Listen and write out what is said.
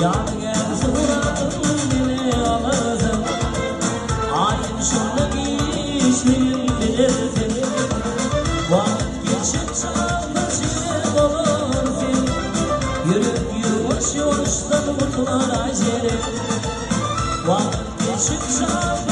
Ýadygär suratyň meni alarsyň. Aýyň şonda giçligin bilersiň. Wagt geçip çarpyjy bolar sen. Ýürek ýuwaş-ýuwaşdan gutular ajele. Wagt geçip çarpyjy.